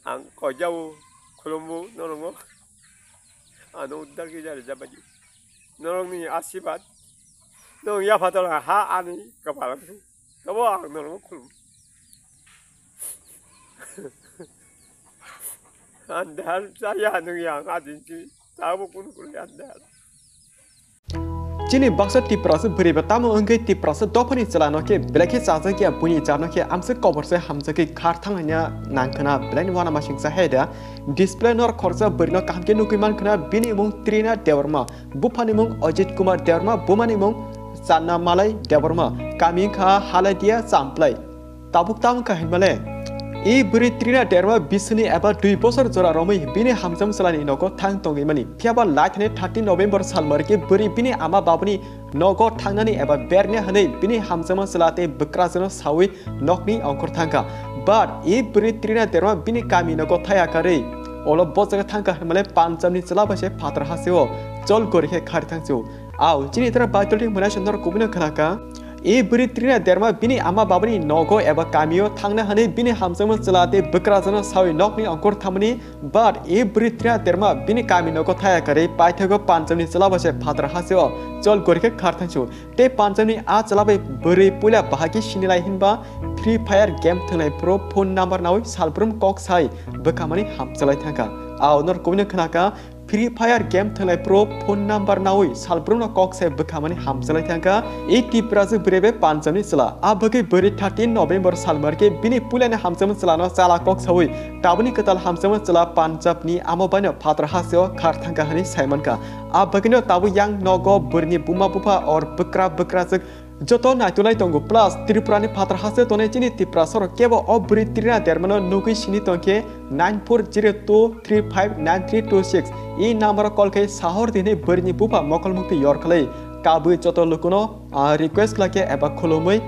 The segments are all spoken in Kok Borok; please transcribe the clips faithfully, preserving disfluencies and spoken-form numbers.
Ang koijao khulumbo norokno. Ano uddar khe jari jabadi. Norokni asibad. Norok yapha tola ha ani kapal. Tobo ang norokno khulum. Andar saya nung yang adinsi. Tabo kun kun andar. Chini baksa Tiprasa bwrwi ba tamo wngwi Tiprasa dophani chwla no khe belai khe chajak ya, buini jar no khe amswk kobor se hamjakwi khar thanglaina nang khna belai ni uanamasingcha hai da. Display nor khorsa bwrwi no kaham khe nugwi man khna, bini mung Trina Debbarma, buphani mung Ajit Kumar Debbarma, bumani mung Channa Malai Debbarma, kami wngkha Haladia Champlai. Tabuk tamo kha hinmale, e bwrwi Trina Debbarma bisini eba dui bosor jora romwi bini hamjam chwlani nogo thang tongwi mani. Phiyaba laithani thirteen November salmari khe bwrwi bini ama babuni nogo thangnani eba berni hwnwi bini hamjama chwla tei bwkrajwkno sawi nokni ongkhor thangkha. But e bwrwi Trina Debbarma bini kami nogo thaya karwi olo bojagwi thangkha hinmale Punjabni chwla bai se phatar hasteo chol gori khe khari thangsu. Au, chini itra Baitolni mwnai sundor kubui no khna kha. E bwrwi Trina Debbarma bini ama babani nogo eba kamio thangna hwnwi bini hamjakma chwla tei bwkrajwkno sawi nokni ongkhor thangmani, but e bwrwi Trina Debbarma bini kami nogo thaya karwi paithago Punjabni chwla bai se phatar hasteo chol gori khe khar thangsu. Tei Punjabni a chwla bai bwrwi puila bahai khe sinilai hinba Free Fire game thwnglai phuru phone number nawi salbrum kok sai bwkhamani hamchalai thangkha. Au nor kubui no khna kha, Free Fire game thwnglai phuru phone number nawi salbrumno kok sai bwkhamani hamchalai thangkha. E Tiprasa bwrwi bai Punjabni chwla. A bagwi bwrwi thirteen November salmari khe bini puilani hamjakma chwlano chala kok sawi tabukni kwtal hamjakma chwla Punjabni amo baino phatar hasteo khar thangkha hwnwi sai mankha. A bagwino tabuk yang nogo bwrwini buma bupha or bwkra bwkrajwk joto naitulai tongo, plus Tripurani phatar hasteo tongnai chini Tiprasarok kebo o bwrwi Trina Debbarmano nugwi sini tongkhe nine four zero two three five nine three two six. E number o call khai sahor dinwi bwrwini bupha mokol mukti yor khlai kabwi joto lukuno, ah, request khlai khe eba khulumwi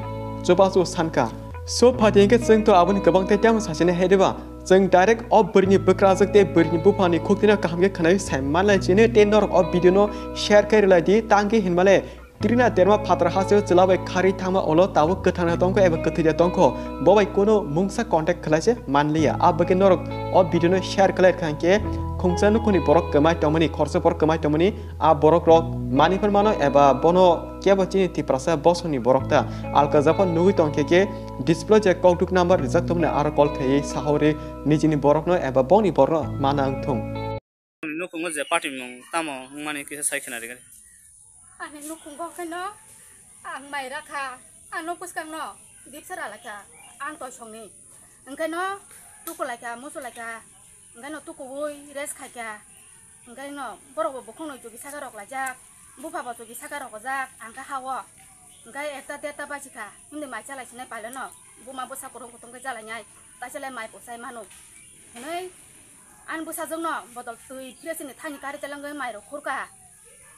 chubachu sankha. So phaidi hinkhe chwng to aboni kwbang tei tamo sachini hai diba? Chwng direct o bwrwini bwkrajwk tei bwrwini buphani khuktino kaham khe khwnai sai manlai chini tei norok o video no share khai rwlai di, tangkhe hinmale Trina Debbarma phatar hasteo chwla bai khari thangma ulo tabuk kwthang da tongkho eba kwthwi da tongkho, bo bai kunu mungsa contact khlai se manliya. A bagwi norok o video no share khlai rwkha hinkhe khungsa nukhungni borok kwmai tongmani, khorsa borok kwmai tongmani, a borok rok manwi phano mano eba bono kebo chini Tiprasa bosongni borok ta alka japhano nugwi tongkhe khe display je kokduk number rijak tongmani aro call khaiwi sahori nijini borokno eba bongni borokno mana wngthung. Nukhungo je party mung tamo wngmani kisa sai khna rwgani. Ani nukhungo khaino ang mai rakha, ano bwskangno dipsa ralaikha, ang toisongni. Hwnkhaino tukulaikha, musulaikha, hwnkhaino tukuwi rest khaikha, hwnkhaino borokbo bukhukno chuki saka rok laijak, buphabo chuki saka rok ojak, ang kha ha-o. Hwnkhe ekta derta bachikha, himdi mai chalai sinai pailano, buma bwsa kwrwng kutung khe chalainai, taisalai mai pochai mano. Hwnwi ani bwsajwkno bodol twi phirasini thani kari telengwi mairok khurkha.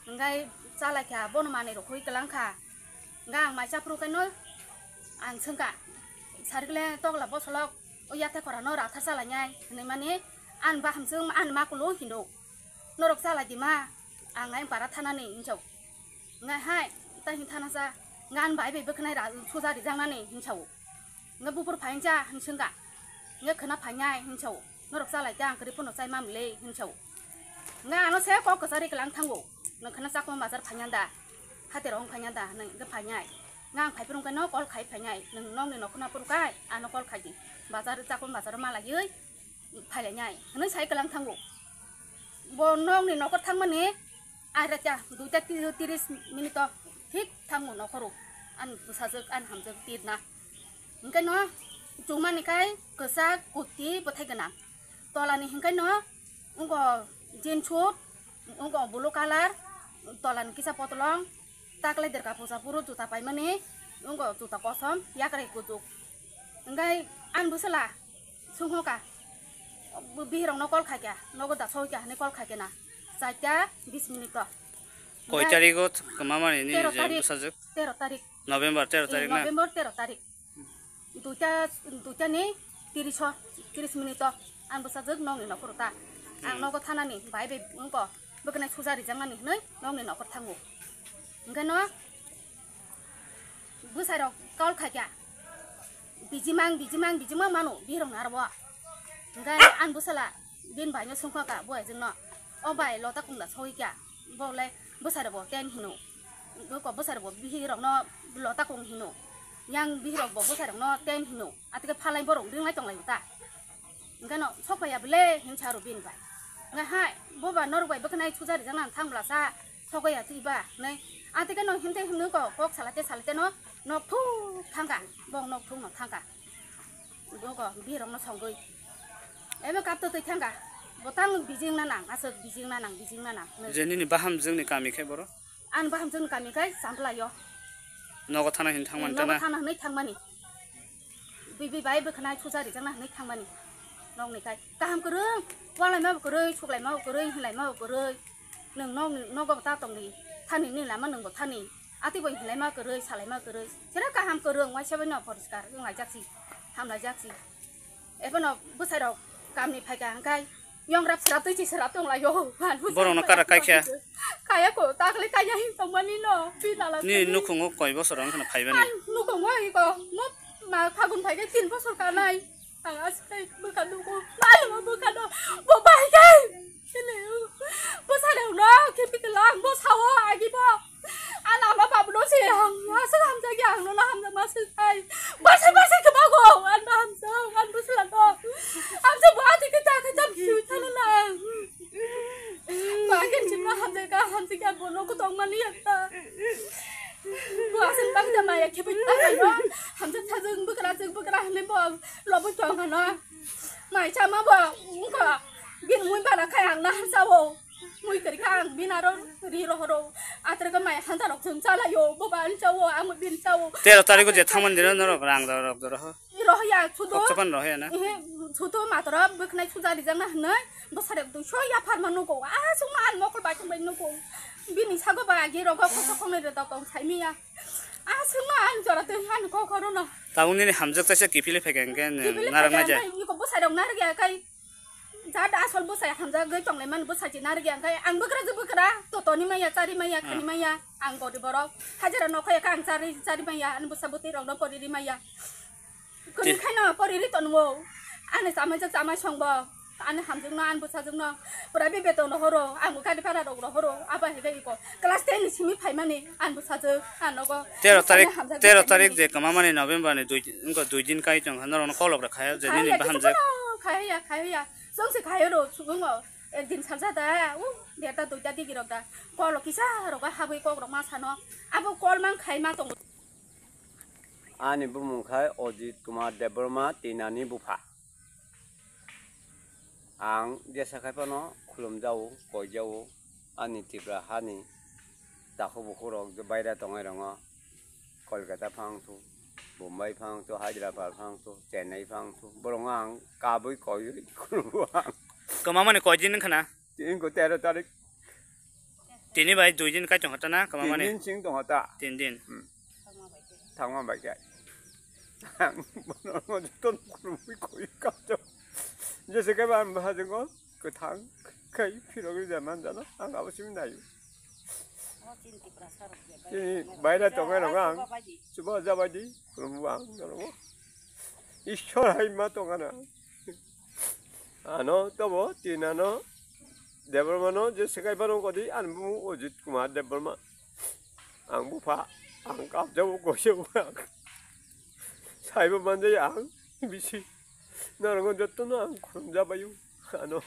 Hwnkhe chalaikha, bono manwi rok hui kwlangkha. Hwnkhe ang mai chaphuru khaino ang swngkha, "Sarikle tokla bosolok o yathai khorano rathar chalainai," hwnwi mani ani bahamswk ani makulu hino, "Norok chalai di ma, ang ayang para thanani," hinwi sao. Hwnkhe hai, tei hwn thana sa, hwnkhe ani bai bai bwkhanai ra-, suja rijaknani hinwi sao. Hwnkhe buphuru phainsa hinwi swngkha. Hwnkhe khwna phainai hinwi sao. Norok chalai ta ang kwrwi phano chai mamle hinwi sao. Hwnkhe ano se kok kwchari kwlang thango. Nwng khwna Chakma bazar phainai da? Hati rok wng phainai da? Hwnwi hwnkhe phainai. Hwnkhe ang phaiphuru hwnkhe no call khai phainai. Nwng nokni nokhorno phuru kai ano call khai di. Bazar Chakma bazar malaiwi phailainai hwnwi sai kwlang thango. Bo nokni nokhor thangmani airata duita ti-, tiris minute o thik thango nokhoro. Ani bwsajwk, ani hamjwk tirna. Hwnkhe no chumani khai kwchak, kukti, bwthai gwnang. Tolani hwnkhe no wngkha jeans suit, wngkha blue colour, tolani kisa potolong, taklai derka puja phuru juta paimani, wngkha juta kosom, yakrai kuchuk. Hwnkhe ani bwsala, Sunghoka. Bihirokno call khaikha, nogo da soika hwnwi call khaikha na. Charta bis minute o. Koi tarigo kwmamani ni tero je tarik, bwsajwk? Tero tarik. November tero tarik na? November tero tarik. Duita, duita ni tiris o, tiris minute o. Ang bwsajwk nokni nokhoro ta. Ang nogo thanani, bai bai wngko. Bwkhanai suja rijaknani hwnwi nokni nokhor thango. Hwnkhe no bwsai rok call khaikha, "Bijimang, bijimang, bijimang mano," bihirok ni aro bo. Hingke ang bwsala bini bai no songkha ka bo ajeng no. O bai lota kung da soi kya. Bo le bwsai rok bo ten hino. Bo ko bwsai rok bo bihi rok no lota kung hino. Yang bihi rok bo bwsai rok no ten hino. Atike phalai borok ringlai tong lai ta. Hingke no sok pai ya bele hin sa ro bini bai. Nga hai bo ba norok bai bwkhanai suja rijak nang thang bwla sa. Sok ya twi ba nei. Atike no hinte himno ko kok salate salate no nok thuk thangka. Bong nok thuk no thangka. Dogo, birokno songwi. Ebe kapto twi thangka. Botang bijing na nang, aswk bijing na nang, bijing na nang. Je nini bahamjwkni kami khe boro? An bahamjwkni kami khe Champlaio. Nogo thana hin thangmani Nogo tana? Thana hinwi thangmani. Bibi bai bwkhanai suja rijakna hinwi thangmani. Nokni kai. Kaham kwrwng, walaima bo kwrwi, suklaima bo kwrwi, hinlaima bo kwrwi. Nwng nok, nogo bo ta tongdi. Thani ni lama nwng bo thani. Ati bo hinlaima kwrwi, salaima kwrwi. Sira kaham kwrwng, waisa bai no poriskar wng laijak si, ham laijak si. Ebono bwsai rok kamni phaika hwnkhe yong rap srap twi si srap tong laio. Borokno kara kaikha? Kaya ko, takle kaya hin tongmani no, pi lala Ni tongmani. Nukhungo koi bosor wng khna phaibani? Ai, nukhungo iko, mo ma phagun phaikhe tin bosor kanai. Ang aswk bwkha nugo, mayung bwkha no, bo bai kai. Kene, bwsarok no, khipi kala, ang bo sao, agi bo. Ang ama babu no se, ang aswk hamjak ya, ang no hamjak ma se kai. Bwsai bwsai khe bago, ang no hamjak, ang bwsala no. Ang se bo ati kita kita biu thana na. Ba ken chimna hamjak ka, hamjak ya, bo no ko tong mani ya ta. Bo aswk bang da maya khipi ta no. Hamjak thajak bwkra, jak bwkra, hane bo. Lobo chong hano. Mai chama bo, wngkha. Bini mui bara khai ang nahar sao. Mui kwrwi kha ang bini aro ri rohoro. Atrwkha mai hanta rok chwng chalaio. Bo ba ani chao, ang bini chao. Tero tariko je thangmani dino norok rang rok rok doro ho. Rohya, sudo. Kokchapan rohya na? Ehe, sudo matoro bwkhnai suja rijak na hinwi. Bwsarek dui so ya pharma nugo. Ah, sungma al mokol bai thangbai nugo. Bini sago ba agi rogo kokcha khongnai re dok tong saimiya. Ah, sungma al jora twi han kokoro no. Tabuk nini hamjak taisa kiphilwi phaikha hwnkhe Kiphilwi narwkna phaikha jai. Hwnkhe iko bwsai rok narwkya kai. Jat asol bwsai hamjagwi tonglaimani bwsai se narwkya hwnkhe ang bwkra je bwkra totoni maya chari maya Ah. khani maya ang gori borok hajira nokhaya kha ang chari chari maya ani bwsa bwtwi rokno poriri maya. Kuni Ti- khaino poriri tonwo ani chamai jak chamai songbo. Ani hamjwkno, ani bwsajwkno pura bebe tongno horo, ang gari bhara rok rohoro, abo hai khe iko class ten ni simi phaimani ani bwsajwk, ang nogo Tero tarik, hamjak tero tarik je kwmamani November ni dui, wngkha dui din kai tong kha, norokno kolok rok khayo je nini Khaiya, bahamjak. Khaiya, khaiya, chwng se khayo ro, subungo ek din salsa da, u, derta duita digi rok da, kolo kisa rok habwi kok rok ma sano, abo kol mang khai ma tongo. Ani bumung khai Ajit Kumar Debbarma, Tinani bupha. Ang jesa khai phano khulumjao, koijao, ani Tripura hani takhuk bukhuk rok je baira tongnai rongo, Kolkata phang thu, Bombay phang thu, Hyderabad phang thu, Chennai phang thu, borok ang kabui koiwi khulumo ang. Kwmamani koi din wngkha na? Tini ko tero tarik. Tini bai dui din kai tong kha ta na kwmamani? Tin din sing tong kha ta. Tin din. Hmm. Thangma bai khe. Ang bono joto khulumui koi kap jao. Jese khe ba ang bahajongo kwthang khai phirogwi ja man jana ang abo simi naio. Tini baira tongnai rok ang chuba jabaidi khulumu ang norok. Ishwar hai ma tong ano. Ano tobo tin ano Debbarma no je sekai phano kodi ani bumu Ajit Kumar Debbarma. Ang bupha, ang kapjao koijao ang. Saibo manjai ang bisi. Norok jotono ang khulumjabaio. Ano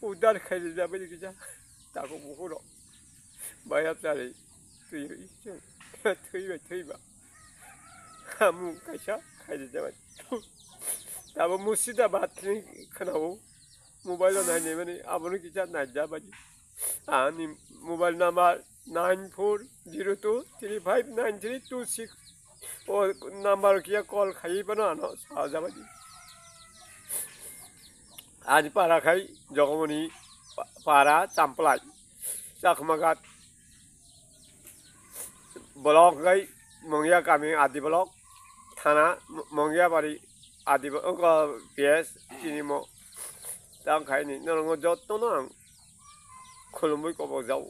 udar khairijabai kisa. Tako bukhuro. Baya chari twi twi bai thwiba. Hamung kaisa khairijabai. Tabo Murshidabad ni khanao. Mobile o nainai mani abono kisa naijabadi. Ani mobile number nine four zero two three five nine three two six. O number kiya call khai bano ano sajabadi. Ani para khai Jogomoni pa-, para Champlai. Chakmagat. Block gai Mongya kami Adi block, thana Mo-, Mongya bari Adi bo-, oko P S chini mo. Tang khai ni norok joto no ang khulumui kobok jao.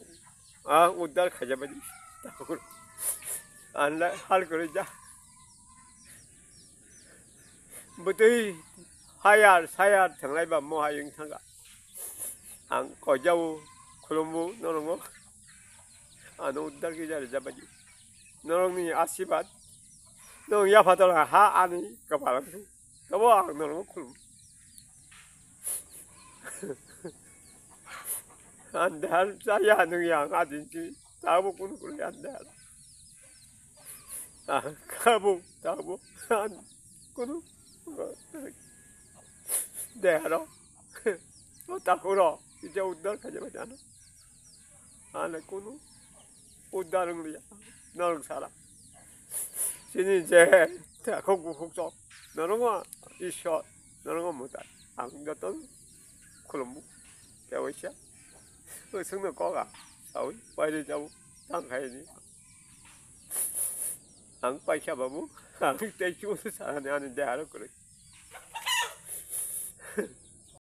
Ang uddar khaijabadi. Anla hal kore ja. Bwtwi Hayar sayar thanglaiba mohai wng thangkha. Ang koijao khulumbo norokno. Ano uddar khe jari jabadi. Norokni asibad. Norok yapha tola ha ani kapal ang. Tabo ang norokno khulum. Andar chaya nung yang adin chi. Tabo kunu kunu andar. Ah, kabo, tabo. An, kunu. Deharo. O takuro. Ija uddar khaja bajano. Ana kunu. Uddar wng liya. Norok sara. Sini je. Takhuk bukhuk chok. Norokma Ishwar. Norokma mutai. Ang joto khulumbu. Kewaisa. O sungno koga. Sawi. Paide jabu. Tang khaini. Ang paisa babu. Ang tei chu sana ni ani deharo kore.